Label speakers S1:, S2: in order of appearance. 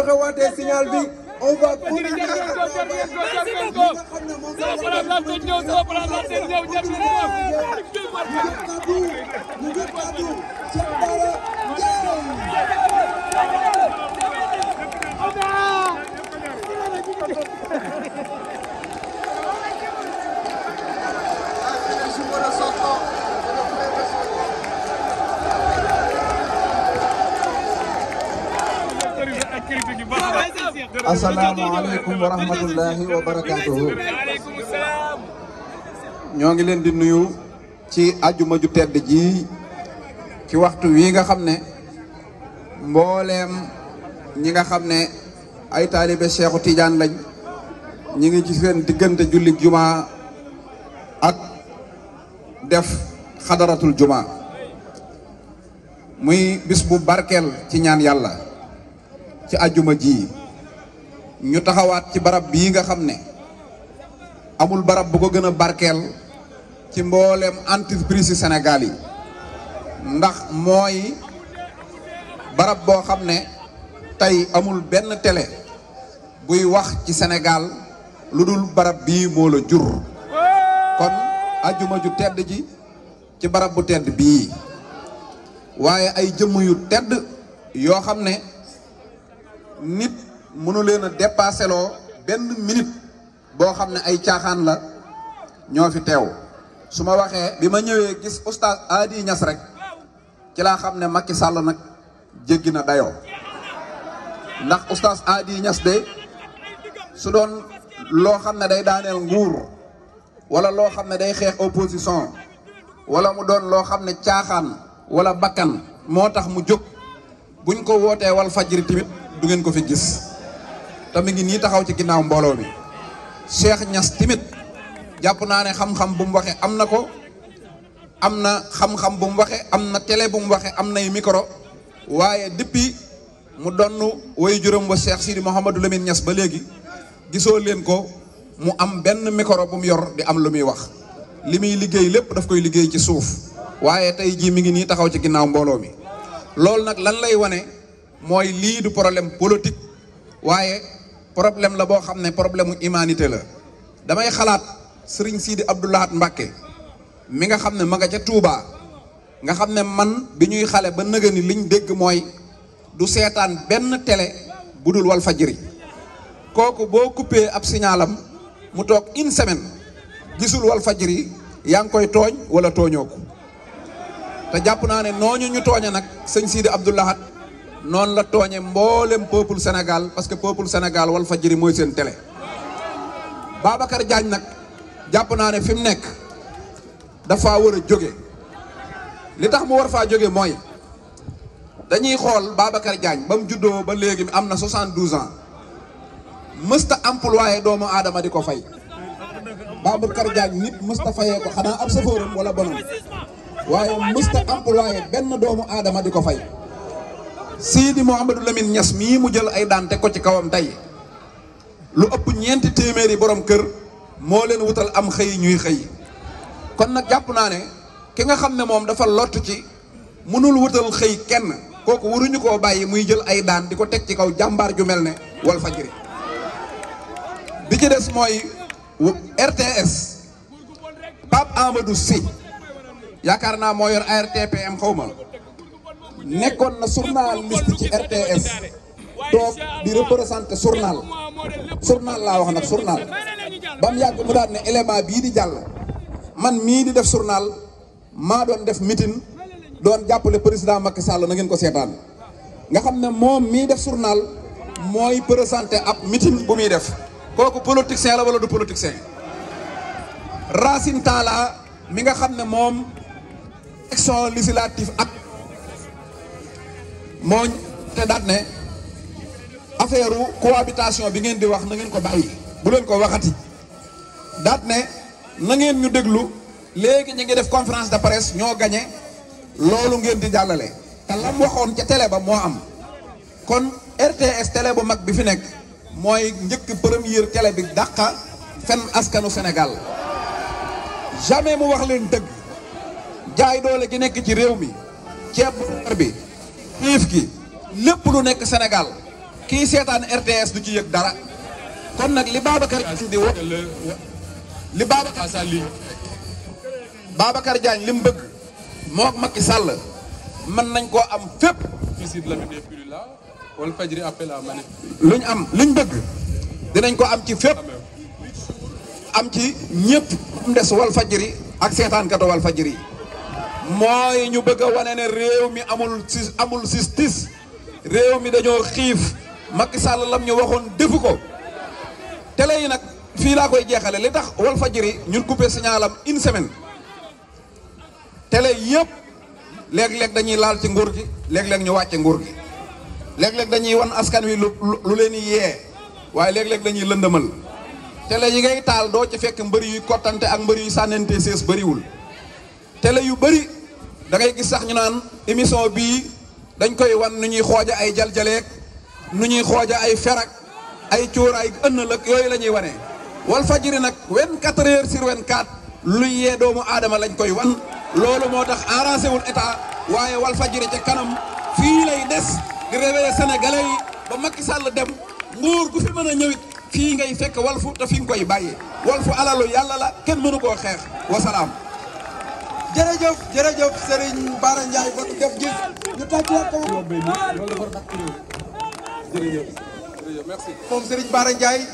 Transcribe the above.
S1: joxewaatee signal bi on va continuer
S2: asalaamaaleykum wa rahmatullahi wa barakaatuhu. ñoo ngi leen di nuyu ci àjjuma ju tedd ji ci waxtu wi nga xam ne mbooleem ñi nga xam ne ay taalibe Seexu Tijaan lañ ñi ngi ci seen diggante julli juma ak def xadaratul juma muy bis bu barkeel ci ñaan yàlla ci àjjuma ji ñu taxawaat ci barab bii nga xam ne amul barab bu ko gën a barkeel ci mbooleem entreprise Sénégal yi ndax mooy barab boo xam ne tey amul benn télé buy wax ci Sénégal lu dul barab bii moo la jur kon àjjuma ju tedd ji ci barab bu tedd bii waaye ay jëmm yu tedd yoo xam ne nit mënu leen a dépassé loo benn minute boo xam ne ay caaxaan la ñoo fi teew su ma waxee bi ma ñëwee gis oustaz Hady Niass rek ci laa xam ne Macky Sall nag jéggi na dayoo ndax oustaz Hady Niass de su doon loo xam ne day daaneel nguur wala loo xam ne day xeex opposition wala mu doon loo xam ne caaxaan wala bakkan moo tax mu jóg buñ ko wootee wal fajri tamit du ngeen ko fi gis te mi ngi nii taxaw ci ginnaaw mbooloo mi Cheikh Niass tamit jàpp naa ne xam-xam bu mu waxee am na ko am na xam-xam bu mu waxee am na télé bu mu waxee am nay micro waaye depuis mu donn way juróom wa Cheikh Sidi Mouhamadou Lamine Niass ba léegi gisoo leen ko mu am benn micro bu mu yor di am lu muy wax li muy liggéey lépp daf koy liggéey ci suuf waaye tey jii mi ngi nii taxaw ci ginnaaw mbooloo mi loolu nag lan lay wane mooy lii du problème politique waaye problème la boo xam ne problème mu humanité la damay xalaat Serigne Sidi Abdou Lahad Mbacké mi nga xam ne ma nga ca Touba nga xam ne man bi ñuy xale ba nëga ni liñ dégg mooy du seetaan benn télé bu dul wal fajiri kooku boo coupé ab signalam mu toog une semaine gisul wal fajiri yaa ngi koy tooñ wala tooñoo ko te jàpp naa ne nooñu ñu tooñe nag sëñ Sidi Abdou Lahad noonu la tooñe mboolem peuple Sénégal parce que peuple Sénégal wal fajiri mooy seen télé Babacar Diagne nag jàpp naa ne fi mu nekk dafa war a jóge li tax mu war faa jóge mooy dañuy xool Babacar Diagne ba mu juddoo ba léegi am na 72 ans mësta employé doomu aadama di ko fay Babacar Diagne nit mësta fayee ko xanaa ab safooram wala bonam waaye mësta employé benn doomu aadama di ko fay Sidi Mouhamadou Lamine Niass mii mu jël ay daan teg ko ci kawam tey lu ëpp ñeenti téeméeri borom kër moo leen wutal am xëy ñuy xëy kon nag jàpp naa ne ki nga xam ne moom dafa lott ci mënul wutal xëy kenn kooku waruñu koo bàyyi muy jël ay daan di ko teg ci kaw jàmbaar ju mel ne wal fajiri bi ci des mooy RTS Pape Amadou Sy yaakaar naa moo yor ARTPM xaw ma nekkoon na journaliste ci RTS toog di représenté journal laa wax nag journal ba mu yàgg mu daal ne élément bii di jàll man mii di def journal maa doon def meeting doon jàppale président Macky Sall na ngeen ko seetaan nga xam ne moom mii def journal mooy présenté ab meeting bu muy def kooku politicien la wala du politicien Racine Talla mi nga xam ne moom élection législative ak mooñ te daat ne affaire cohabitation bi ngeen di wax na ngeen ko bàyyi bu leen ko waxati daat ne na ngeen ñu déglu léegi ñu ngi def conférence de presse ñoo gagné loolu ngeen di jàllale te lam waxoon ca télé ba moo am kon RTS télé bu mag bi fi nekk mooy njëkk première télé bi dàqa fen askanu Sénégal jamais mu wax leen dëgg jaay doole gi nekk ci réew mi ceeb bi xiif gi lépp lu nekk Sénégal kii seetaan RTS du ci yëg dara kon nag li Babacar di wax li Babacar Diagne li mu bëgg moo ak Macky Sall mën nañ koo am fépp luñ am luñ bëgg dinañ ko am ci fépp am ci ñëpp mu des Walfadjri ak seetaankatu Walfadjri mooy ñu bëgg a wane ne réew mi amul justice réew mi dañoo xiif Macky Sall lam ñu waxoon defu ko télé yi nag fii laa koy jeexale li tax Walfadjri ñun coupé signalam une semaine télé yëpp léeg-léeg dañuy laal ci nguur gi léeg-léeg ñu wàcce nguur gi léeg-léeg dañuy wan askan wi lu leen yee waaye léeg-léeg dañuy lëndëmal télé yi ngay taal doo ci fekk mbëri yuy kottante ak mbëri yuy sànnante sees bëriwul télé yu bëri da ngay gis sax ñu naan émission bii dañ koy wan nu ñuy xooja ay jaljaleek nu ñuy xooja ay ferak ay cuuraay ënnal ak yooyu la ñuy wane Walfadjri nag 24 heures sur 24 luy yee doomu aadama lañ koy wan loolu moo tax arrangé wul état waaye Walfadjri ca kanam fii lay des di réveiller sénégalais yi ba Macky Sall dem nguur gu fi mën a ñëwit fii ngay fekk Walfu te fi nga koy bàyyi Walfu alalu yàlla la kenn mënu koo xeex wasalaam.
S1: jërëjëf Serigne Bara Ndiaye ba def gis ñu tàggat ko. jërëjëf merci moom Serigne Bara Ndiaye.